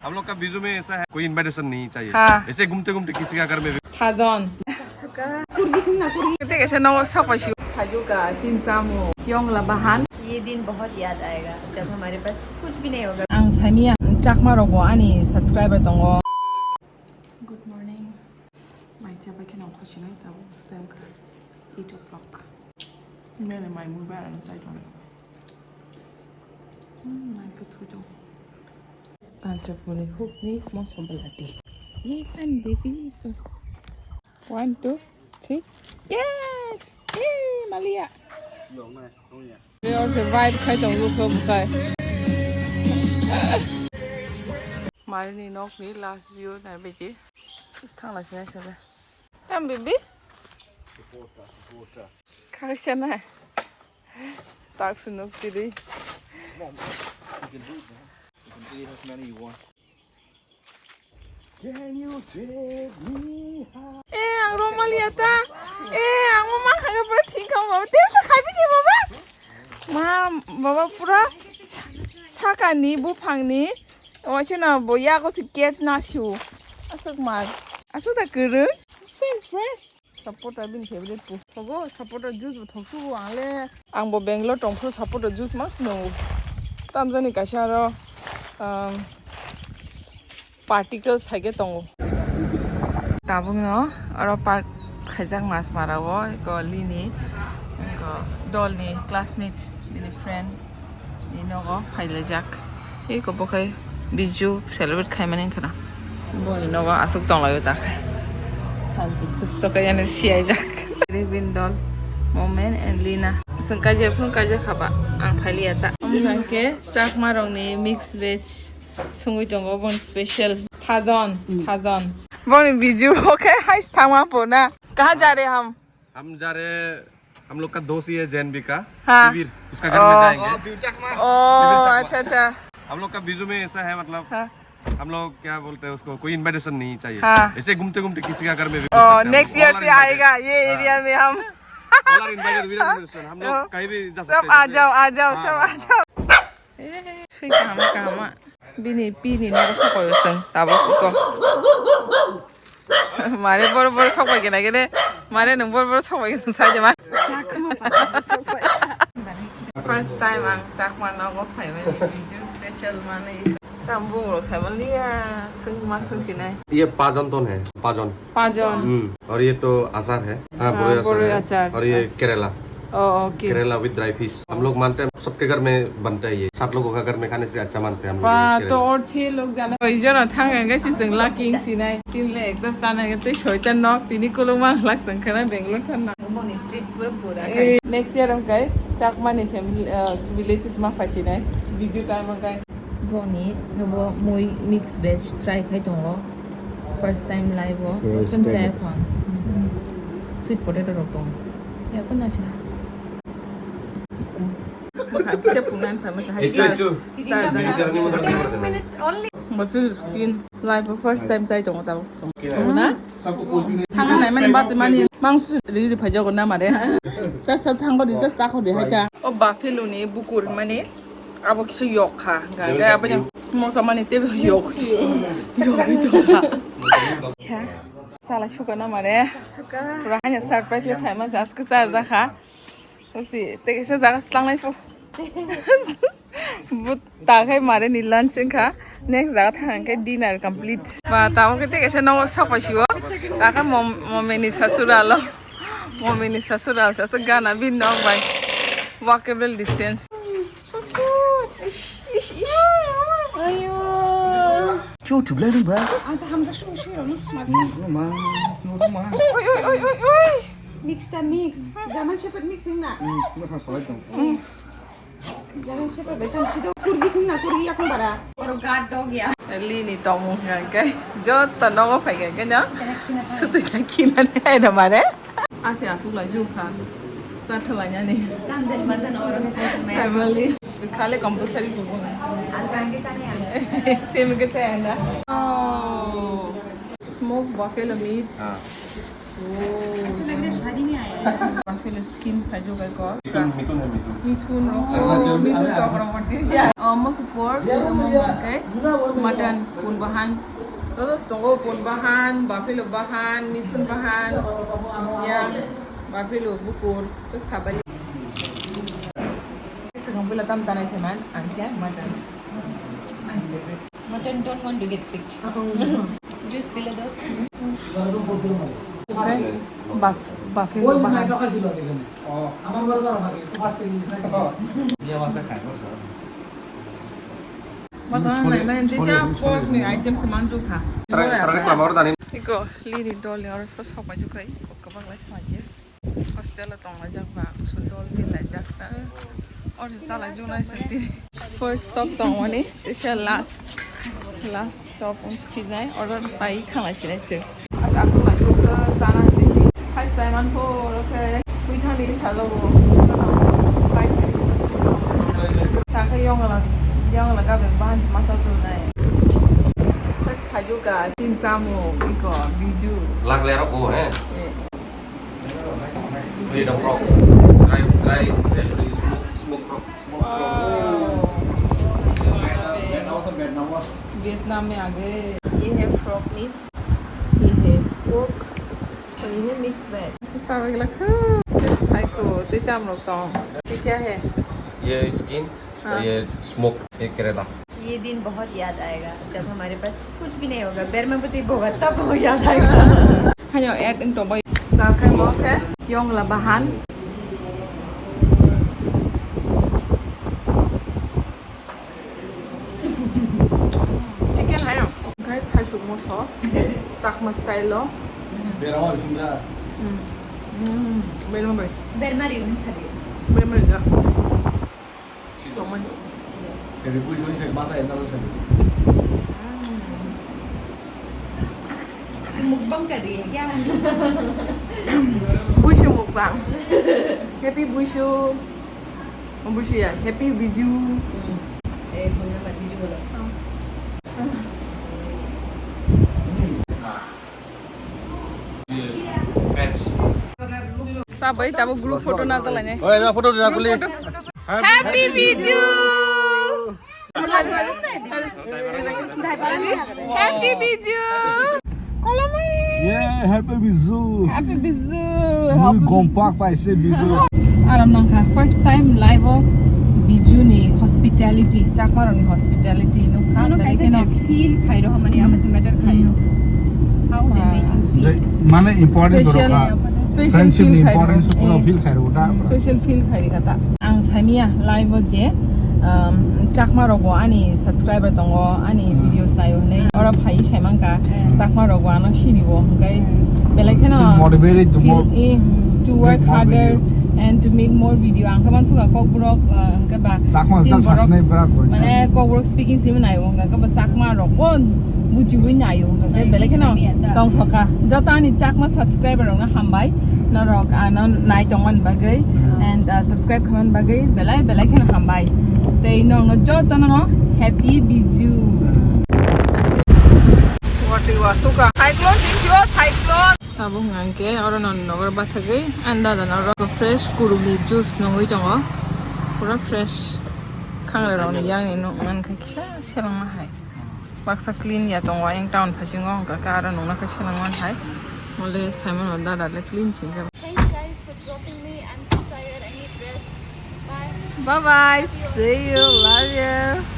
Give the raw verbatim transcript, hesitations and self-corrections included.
हम लोग का बिजू में ऐसा है, कोई इनविटेशन नहीं चाहिए। हाँ। ऐसे घूमते घूमते किसी का घर में भी। Hajon. Tei kaisa nogo sok pai si. Khajuka, chinchamo, yongla bahan. ये दिन बहुत याद आएगा, जब हमारे पास कुछ भी नहीं होगा। Ang saimia, Chakma rogo ani subscriber tongo. Good morning. Mai chabai kheno khosina tabo time kha eight o'clock. Mene mai mui bara no sai tong. Hmm, mai ko thujo. Kanchapuri hukni moso belati. Ye kan baby. One, two, three. Yes! Yay, Malia. Yo, man, oh, yeah. They also vibe khai tong lu kho bukai. Marini nok ni last view na beki. Is thang la sina sebe. Tam bibi? Supporter, supporter. Kha sina. Tak sunuk tiri. Mom, you can do it, man. You can do it as many you want. Can you take me high? Eh, ang romal ya ta. Eh, ang mo ma kha ga ba thik ka mo. Tem sa khai bi de baba. Ma, baba pura sa-, sakani buphangni. Waise na bo ya ko si catch na siu. Asuk mar. Asuk da kurung. So impressed. Supporter bini favorite po. Thogo supporter juice bo thok sugo ang le. Ang bo Bangalore tong phuru supporter juice ma sino. Tamjani kaisa aro, um, particle saike tongo. Tabuk no aro park khaijak mas mara o ko lini ko dol ni classmate bini friend. Ni nogo phailaijak. Eko bo khai Biju celebrate khaimani wngkha na. Boni nogo aswk tonglaio ta khai. Santi susto khe yani siyaijak. Ribin dol, Momen and Lina. Swng kaijak phung kaijak khaba. Ang phailiya ta. Omo hwnkhe Chakma rokni mixed veg sungwi tongo, boni special thajon, thajon. Boni Biju bo khe hai thangma pona. Kaha ja re ham? हम जा रहे हैं, हम लोग का दोस्त ही है जे N B का, हाँ। शिविर, उसका घर में जाएंगे। ओ, अच्छा, अच्छा। हम लोग का बिजू में ऐसा है, मतलब, हाँ। हम लोग क्या बोलते हैं उसको, कोई इनविटेशन नहीं चाहिए। हाँ। ऐसे घूमते घूमते किसी का घर में भी घुस सकते हैं हम लोग। All are invited। All are invited without invitation। हम लोग कहीं भी जा सकते हैं। All are invited। हाँ। सब आ जाओ, आ जाओ, सब आ जाओ। ए, सही काम, काम। Bini pini nogo sokoi o chwng tabuk ko. Mare bor bor sokoi gena gene. Mare nwng bor bor sokoi gena sai de ma. First time ang Chakma nogo phaimani Biju special manwi. Tam bungrok saimaliya, swng ma swng sinai. ये पाजन तोन है, पाजन। Pajon. हम्म, और ये तो अचार है। हाँ, हाँ, बरोई अचार बरोई है। अचार। और ये अच्छा। करेला। Oh, okay। करेला with dry fish। हम लोग मानते हैं, सबके घर में बनता है ये। सात लोगों का घर में खाने से अच्छा मानते हैं हम लोग ये वाह, करेला। तो और छह लोग जाना। Koi jona thang ang gaisi chwng lucky wng sinai. Chini le ekta chana gete soita nok tini kolok mang lak chwng khana Bangalore thanna. Boni trip pura pura. Eh, next year ang kai Chakma ni family, uh, villages ma phai sinai. Biju time ang kai. Boni, bo mui mix veg try khai tongo. First time life o. First time chaya kho ang. Sweet potato rok tongo. Ya, ko na sina. Bwkha kisa phungnani phaima sa hai. Echu, echu. Sir, sir. Echu, echu. Minutes only. Bo feel skin life o first time chai tongo tabuk. Okay. Tabuk na? Thangna naimani bachimani mangso ri ri phaijago na mare. Just thangba di, just chakho di hai ta. O buffalo ni bukur mani. Abo kisa yok kha. Hwnkhe abo ni mosa mani tei yok. Yok wi tong kha. Kha. Sala suka na mare. Suka. Pura hanya surprise le phaima jaske sar jakha. Usi, tei kisa jaga slangnai phu. But ta khai mare ni lunch wngkha. Next jaga thang khe dinner complete. Ba, tamo khe tei kaisa nogo sok pai siwo. Ta khe mom-, momeni sasura lo. Momeni sasura lo, sasa gana bin nok bai. Walkable distance. So cute. Ish, ish, ish. Ayo. Cute, bla, bla, bla. Ang ta hamjak sung sui rano sma. Ma, ma. Oi, oi, oi, oi, oi. Mix ta mix. German Shepherd mix na. Hmm, cuma sama sekolah itu. Hmm. Jangan siapa betul situ kurgi sini nak kurgi aku bara. Oro guard dog ya. Lini tomung hwnkhe joto nogo phaikha khe no. Sutwi na khina ni hai da mare. Asi asuk lai jukha. Sa thalai nani. Tamjani maja no oro khe sai. Family. Khale compulsory kubo. Ang tangke chani ang. Same ke chai anda. Oh. Smoked buffalo meat. Ah. Oh. Asli ini shadi mein aaye. Skin phaijugai ko. Mithun, mithun hai mithun. Mithun rok. Oh, mithun chok rok mati. Yeah. Oh, moso pork, omo hwnkhe mutton, pun bahan. Todos tongo, pun bahan, buffalo bahan, mithun bahan, yang, buffalo bukur, to sabali. Swkang puila tam chanai se man, ang khe mutton. Mutton don't want to get picked. Juice pila dos. Okay. Buff-, buffalo bahan. Masa nai mane jesa pork ni item se manju kha. Try, try khlama oro dani. Iko liri dol ni oro so sok pai jukai. Kwbang lai thangye. Hostel o tonglaijak ba, so dol milaijak ta. Or se chalai junai se tini. First stop tongmani, tisa last, last stop wng sukijai, order pai khanglai sinai chwng. Asa aswk lai kok khe chana hinwi si. Hai chai man pho, oro khe twi thani sajago. Flight khe twi thani. Ta khe yongla, yongla gabe bahan masa chunai. First phajuka, tin chamung, iko, biju. Lag le rok bo, he? Eh. Wait, a frog. Dry, dry, eh, sorry, smoke, smoke frog. Smoke frog. Wow. Vietnam में आ गए। ये है frog meat, ये है pork, और ये है mixed veg। Sabe la khu. Yes, hai ko, te tam rok tong. ये क्या है? ये skin, हाँ। ये smoke, ये करेला। ये दिन बहुत याद आएगा, जब हमारे पास कुछ भी नहीं होगा। बेर में बती होगा, तब वो याद आएगा। Hanya, add wng tongbai. Da khai mo khe yongla bahan. Chicken hai no. Khai thai suk moso. Chakma style o. Berama jingga. Hmm. Hmm. Berma bai. Berma ri un chadi. Berma ri ja. Tongmani. Jadi buisuni sai masa entar sai. Mukbang ka diye kya? Buisu mukbang. Happy Buisu. Oh, Buisu ya. Happy Biju. Hmm. Eh, bhulna mat, Biju bolo. Sabai tabo group photo na talane. Oi, na photo na kuli. Happy Biju. Happy Biju. Kolomai. Yeah, happy Biju. Happy Biju. Happy Biju. Gompak paise Biju. Aram nangkha first time live o Biju ni hospitality, Chakma rok ni hospitality nukha. Ano kaisa feel khairo hamani ama se matter khairo. How they make you feel. Mane important special, special friendship feel ni khairo. Importance pura feel khairo ta. Special feel khairi kata. Ang saimia live o je, um, Chakma rok bo ani subscriber tongo, ani videos naio hwnwi. Oro phai saimanka Chakma rok bo ano sini bo hwnkhe belai kheno motivated to feel, more, eh, to work harder and to make more video. Ang khe mansuka Kokborok, uh, hwnkhe ba Chakma Chin borok sasinai bwrak bo. Mane Kokborok speaking simi naio hwnkhe ba Chakma rok bo bujiwi naio hwnkhe belai kheno tongthoka. Joto ani Chakma subscriber rokno hambai, norok ano nai tongmani bagwi and, uh, subscribe khaimani bagwi belai belai kheno hambai. Tei nokno jotono happy Biju. Wati wasuka. Cyclone, thank you, cyclone. Tabuk hwnkhe oro noni nogo bathagwi ani dada norok fresh kurumni juice nungwi tongo. Pura fresh khangrok rokni yakni nuk mankha kisa selengma hai. Baksa clean ya tongo ayang town phasingo hwnkha khe aro nukna khe seleng man hai. Mole saimano dada le clean singkhe. Thanks guys for dropping me. I'm too tired. I need rest. Bye. Bye bye. Love you all. See you. Love you.